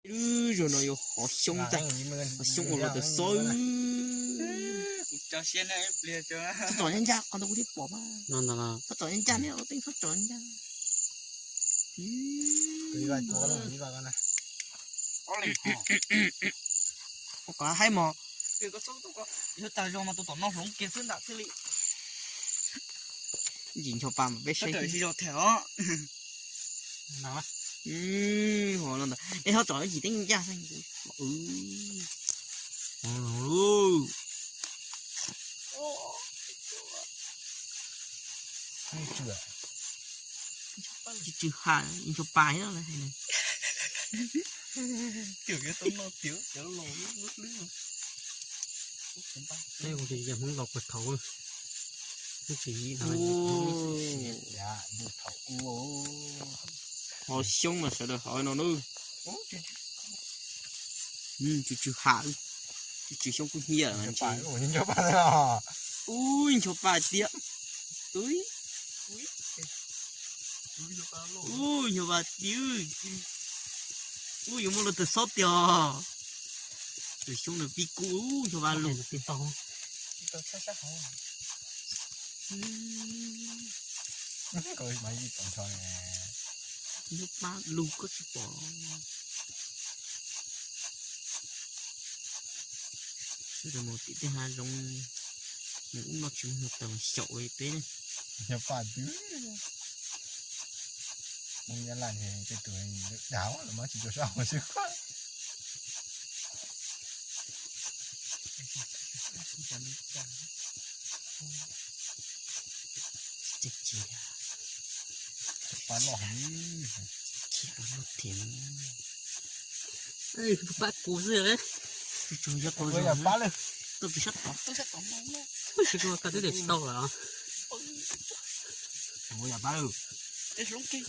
Lub zog no yuav qhov xyoob ntag, qhov xyoob ua los tawm xob. Txhob tsom ncaj ncaj, qhov ntawd kuv twb pom mas. Txhob tsom ncaj ncaj ne, ua teej txhob tsom ncaj. Ua kom haib mos. Yog tag zog mas tus tom no hloov kiag xwb ntam thiaj li. Ntsis ncho pa mas peb saib. Ho no ntawd es ho tsom ib yim teeb ncaj xwb. Tsw tsw ha, ncho pa thiab. Peb ua yam Hmoob laus puag thaum ub, tsis yim no. Ho xyoob mas sawv daws hov no na. Tsw tsw ha, tsw tsw xyoob kub hnyiab. Ub, ncho pa tiag. Ub, ncho pa tiag. Ub, yuav muaj lub twg xob tiag. Tus xyoob nws pib kub, ncho pa lug tiag. Lub pab lug koj tsis pom. Sawv daws mus tim tej hav zoov, mus ub noj tsis muaj tau xyaum li peb ne. Ncho pa twb, Hmoob Nyab Laj tej tus dav los mas tsis tshua sab hauv xwb. Pab loj heev. Pab kuv xwb. Yam pab lawm. Tuaj pis sab tod, tuaj sab tod. Tsis kuv koj twb tias tsis tau lawm. Yam pab lawm. Kom qeeb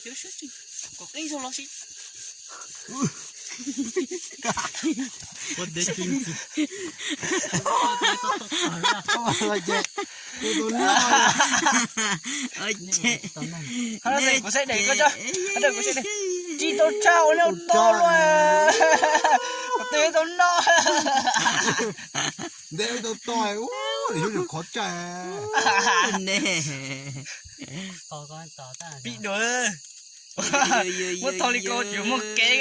zog los sis. Ua dev tsis ntxim. Kuv saib dev koj, kuv saib dev. Tsis tau tshaj ua nyuj to luaj. Kuv twb tau noj. Ntev tau to, ub, nws yuav qhov tsaig. Pib dua. Muab thau li ko tsis muaj kev.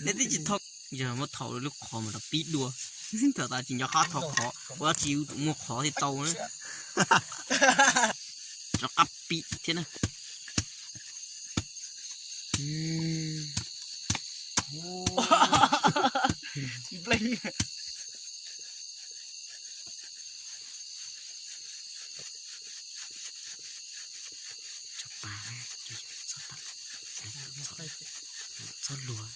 Nej twb tsis thau. Yog muab thau lub qhov mas rau pib dua. Thaum tas tsis nco qab thau qhov, ua tsis muaj qhov thiaj tau na. Rov qab pib thiab na. Txhob luag.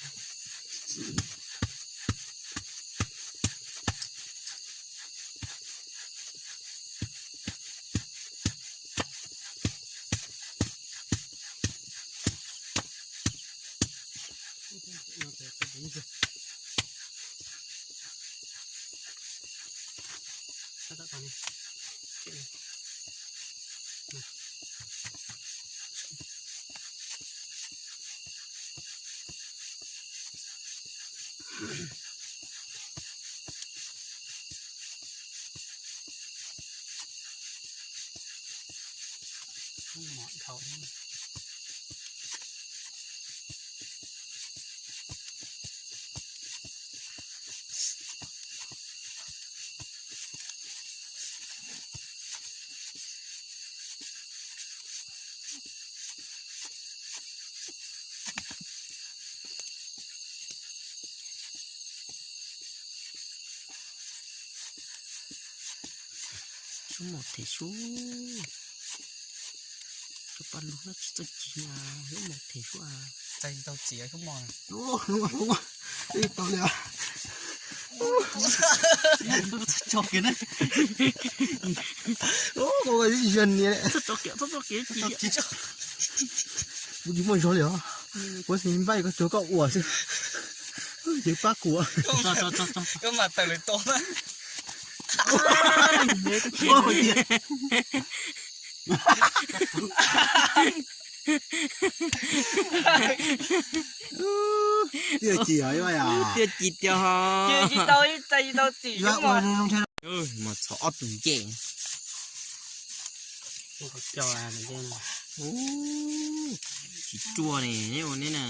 Xub mos them sub. Cov paj lug no tsis txawj ci, xub mos them sub. Txais tau txiav xub mos. Tau li. Tso kiag na. Txhob tso kiag, txhob tso kiag. Kuv tsis muaj zog li os. Kuv xav npaj koj tsuag koj ua xwb. Ces pab kuv. Koj mam tawm lawm tod na. Tiaj ci os, tiaj ci tiag ho. Ces tsis tau ib txais tsis tau txim. Mus txhom ob tug ncej. Tsis ruaj ne, neb ua neb na.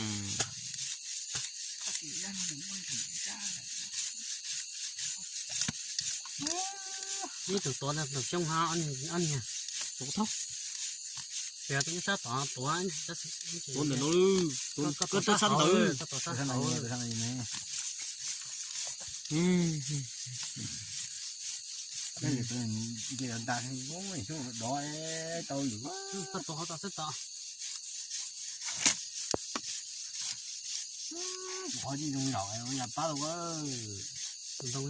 Ib tug tuav tus xyoob hab ob niag tuav thaub. Tsis yog tus sab tod tuav, tuav ntawm no, koj tuav sab ntawd, koj tuav sab ntawd. Nce nta dov tau lwm, koj tuav qhov tod xwb tod. Qhov tsis zoo zaum ua yam pab tau.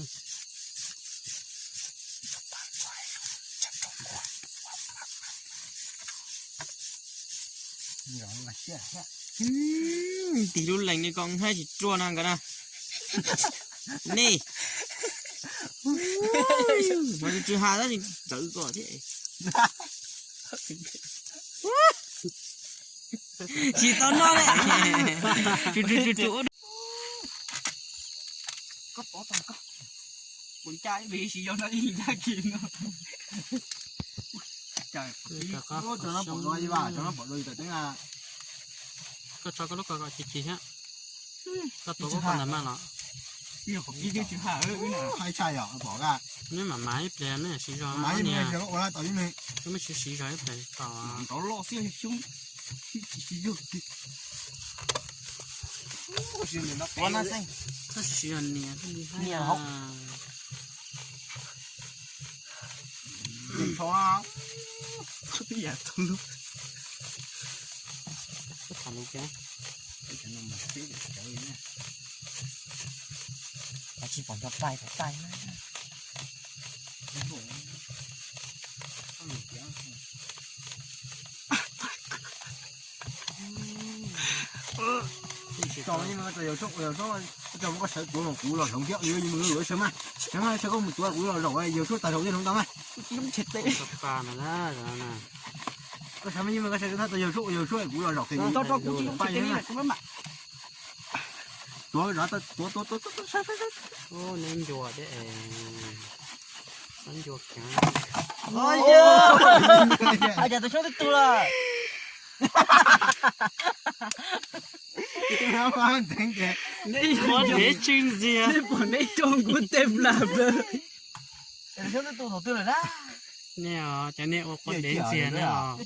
Tig lub lees li ko hab tsis ruaj na nkawd na. Nej, mas tsw ha tab sis txawv ko thiab. Tsis tau noj li. Tsu tsu tsu tsu. Koj pov tau koj. Kuv ncaj ib pliag siv zog no ib ncaj kis no. Cov no pom dua ib vas, cov no pom dua ib tawm teeb na. Koj tso koj lub ko kom chim chim thiab. Koj tuav koj ko ntawm mas los. Ib tshaj yom, pom koj. Neb mam mas ib pliag, neb siv zog ib pliag, koj muab siv siv zog ib pliag kom tau loj xwb xyoob. Siv zog nias. Tib yam tau lub. Tsis pom cov pais pom pais na. Tso, tso, koj sawv tuav mas kuv los zaum thiab, sawv mas, sawv mas, sawv koj mus tuav kuv los zaum, yawg suab tas zaum thiab hloov tau mas. Koj sawv mas, koj sawv tau yawg suab, yawg suab kuv los zaum. Tuav, tuav, tuav, tuav, tuav, sawv, sawv, sawv. Neb ncua thiab es. Neb ncua kheev. Cas tus xyoob twb tu lawm. Neb ua dev tswj ntxiag. Neb pom neb coj kuv tej plas plaws. Tus xyoob twb tu thaum twg lawm na? Nej os, cov nej ua quav dev ntxiag na os.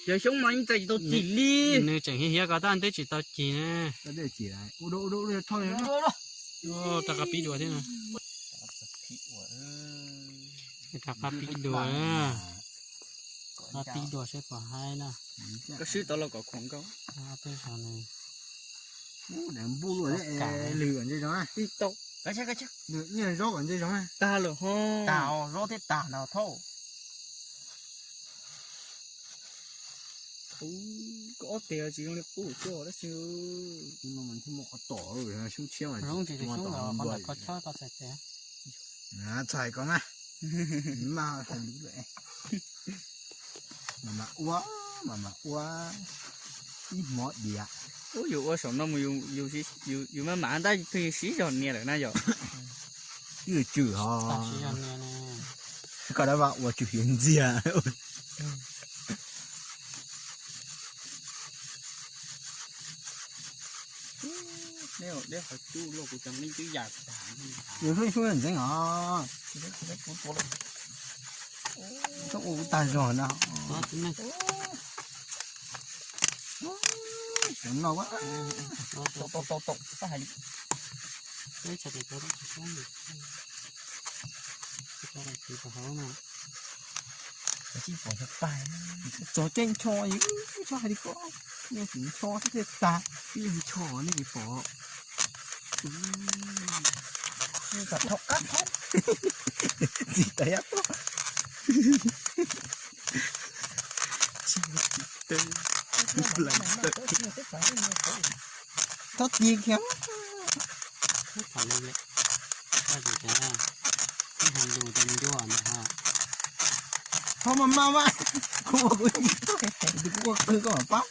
Yawg xyoob mas yeej txais tsis tau txim li. Nws tseem hiav hiav ko tab twb tsis tau cig na. Rov qab pib dua thiab na. Rov qab pib dua na. Qab pib dua seb puas haib na. Koj swb tau los kom khuam nkauj. Peb zos nws. Npum lwj ntse zoo. Nyiaj zob kom ntse zoo. Tag lawm ho. Tag, zob thiab tag na thauj. Koj ob teg tsis zoo li qub tuaj tab sis. Xyoob tshiab mas, xyoob ntawm ko chob koj txhais tes. Txhais ko mas. Mas hais lus lawm. Mam mam ua, mam mam ua. Ib hmos diam. Ub, yus ua saum no mus yus mam mam ntab pheej siv zog nias lawm na yom. Ib tswm ho. Koj dab vaj ua tswm hiav ntxiag. Yus sub sub ntxeev os. Txhob ua kuv tag zog na. Tau no. Txog ceeb tsho, txhob hais li ko, nej tsis ncho xwb thiaj tag, ib leeg ncho nej tsis pom. Txi tas yab tog. Txi tawm. Txhob txi kiag. Txhob mas mas mas, kuv ua kuv, kuv ua qw koj mam pab.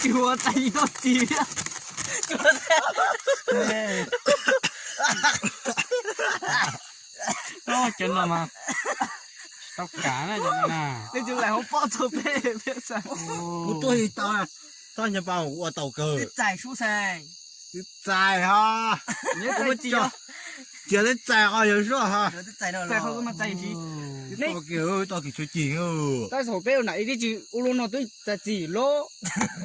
Cuag tais tau txiv thiab. Cov no mas tau kav na cov no na. Tej tsis laim hauv pob txog peb peb xav. Kuv tuaj tsis tau, txhob nco pa ua tau kawg. Twb txais sub xais. Twb txais ho. Cia twb txais qhov yog sub ho. Txais qhov mas txais tsis. Twb tau kiag, tau kiag tshuav cig. Tab sis peb ua nam ib tib tsis ua luaj no twb txais txim lawm.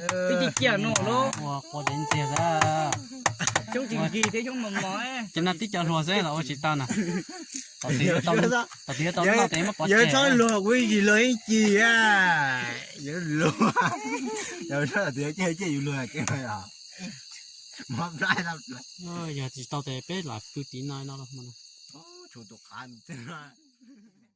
Twb tsis ciaj no lawm. Ua quav dev ntxiag xwb. Xyoob tsis nkig thiab xyoob mos mos. Cov no tib co hluas xwb los ua tsis tau na. Tau tau no tes muab pov tseg. Yog txhob luag kuv ib tsis luag ib ci a. Yog luag, yog luag tias cia yus luag ke os. Mov plab tau plaws. Yog tsis tau tes peb lam pw tim no no los. Tshuav tus qav ntxiag.